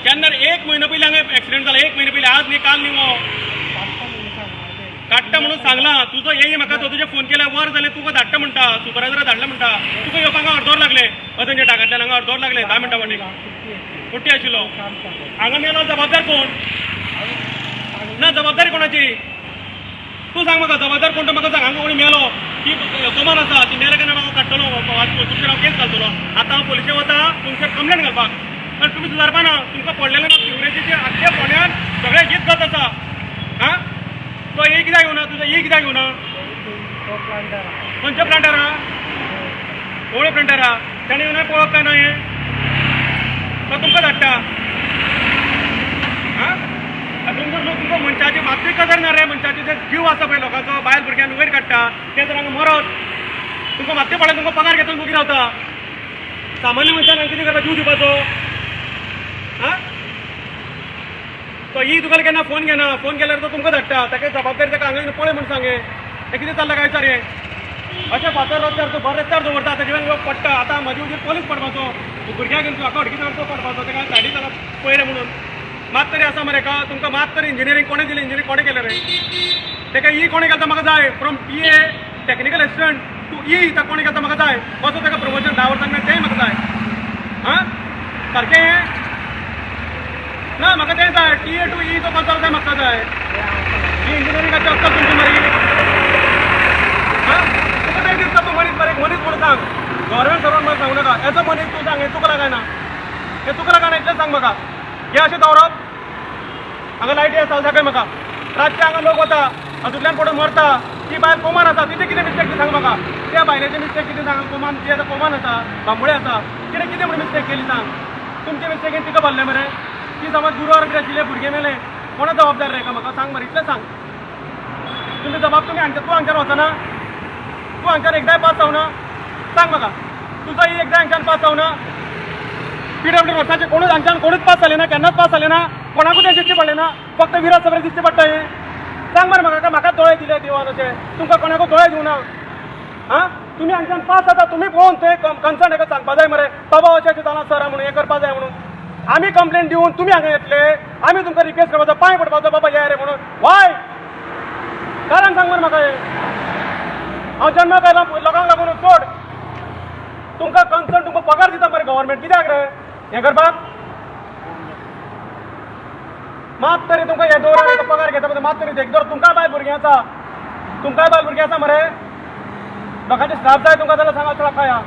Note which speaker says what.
Speaker 1: केन्ना? एक म्हयनो पयलीं हांगा एक्सिडंट जाला. एक म्हयनो पयलीं, आज न्ही, काल न्ही. हो काडटा म्हणून सांगला तुजो येई म्हाका. तो तुजे फोन केल्यार वर जालें. तुका धाडटा म्हणटा, सुपरवायझरा धाडला म्हणटा. तुका येवपाक हांगा अर्दोर लागले. अथंच्या टाकांतल्यान हांगा अर्दोर लागले. 10 मिनटां फाटीं कुट्टी आशिल्लो हांगा. मेलो, जबाबदार कोण? ना, जबाबदारी कोणाची तूं सांग म्हाका. जबाबदार कोण तो म्हाका सांग. हांगा कोणी मेलो की कोमान आसा, ती मेले काय ना म्हाका काडटलो, तुमचेर हांव केस घालतलो. आतां हांव पोलिसे वता तुमचेर कंप्लेन घालपाक, कारण तुमी सुदारपा ना. तुमकां पडलेलें ना. सिवरेजीचे आख्खे फोंड्यान सगळे हीच गत आसा. आं, तो एक कित्याक येवना? तुजो ई कित्याक येवना? खंयच्या प्लांटार आहा? कोळे प्लांटार आहा. तेणें येवन पळोवप काय ना हें? तो तुमकां धाडटा. आं, तुमकां तुमकां मनशाची मातूय कदर ना रे. मनशाची जे जीव आसा पळय लोकांचो, बायल भुरग्यांक वयर काडटा, ते जर हांगा मरत, तुमकां मातशें पडल्यार तुमकां पगार घेता, मुगीर रावता. सामान्य मनशान हांगा कितें करता? जीव दिवपाचो? आं, तो ई तुका केन्ना फोन घेना. फोन केल्यार तो तुमकां धाडटा. ताका जबाबदारी ताका हांगा येवन पळय म्हूण सांगे. हें कितें चल्लां काय सर हें? अशें फातर रस्त्यार, तूं बरें रस्त्यार दवरता, ताजे वयल्यान लोक पडटा. आतां म्हजे हुजीर पोलीस पडपाचो, भुरग्याक घेवन म्हाका हडकितां तो पडपाचो. ताका सायडीक जाल्यार पळयलें म्हणून मात तरी आसा मरे का तुमकां? मात तरी इंजिनियरींग कोणें दिलें? इंजिनियरींग कोणें केलें रे? ताका ई कोणें केलें म्हाका जाय. From PA, technical assistant to E ताका कोणें केलें म्हाका जाय. कसो ताका प्रमोशन 10 वर्सांक मेळ्ळें तेंय म्हाका जाय. आं, सारकें हें ना, म्हाका तें जाय. टी ए टू ई तो कसो जाता तें म्हाका जाय. ही इंजिनियरिंगाची अक्कल तुमची मरे. आं, तुका तें दिसता? तूं मनीस मरे, एक मनीस म्हणून सांग. गव्हर्मेंट सर्वंट म्हाका सांगू नाका. एज अ मनीस तूं सांग, हें चुकलां काय ना? हें चुकलां काय ना इतलें सांग म्हाका. हें अशें दवरप हांगा, लायटी आसा, दाखय म्हाका. रातचे हांगा लोक वता, हातूंतल्यान पडून मरता. ती बायल कोमान आसा, तिचें कितें मिस्टेक ती सांग म्हाका. त्या बायलेचें मिस्टेक कितें सांग. कोमान ती आतां, कोमान आसा, बांबोळे आसा. तिणें कितें म्हणून मिस्टेक केली सांग. तुमचे मिस्टेकीन तिका भरलें मरे. ती समज गुरवार बी आशिल्लें, भुरगें मेलें, कोणा जबाबदार रे का म्हाका सांग मरे. इतलें सांग. तुमी जबाब तुमी हांगच्या, तूं हांगच्यान वचना. तूं हांगच्यान एकदांय पास जावना. सांग म्हाका, तुजो ही एकदां हांगच्यान पास जावना. पीडब्ल्यू वर्साचे कोणूच हांगच्यान कोणूच पास जाले ना, केन्नाच पास जाले ना. कोणाकूच तें दिसचे पडलें ना. फक्त विराज सगळें दिसचे पडटा हें. सांग मरे म्हाका. म्हाका दोळे दिले देवान अशें, तुमकां कोणाकूच दोळे दिवना. आं, तुमी हांगच्यान पास जाता, तुमी पळोवन ते कन्सर्न हेका सांगपा जाय मरे, बाबा अशें अशें जालां सर म्हणून, हें करपा जाय म्हणून. आमी कंप्लेन दिवन तुमी हांगा येतले, आमी तुमकां रिक्वेस्ट करपाचो, पांय पडपाचो, बाबा ये रे म्हणून. वाय? कारण सांग मरे म्हाका हें. हांव जन्माक आयला लोकांक लागून सोड. तुमकां कन्सर्न, तुमकां पगार दिता मरे गव्हर्मेंट, कित्याक रे हें करपाक? मात तरी तुमकां हे दवर, पगार घेता पळय, मात तरी एक दवर. तुमकां बायल भुरगीं आसा, तुमकांय बायल भुरगीं आसा मरे. लोकांचे स्टाफ जाय तुमकां जाल्यार सांगा. चला खाया.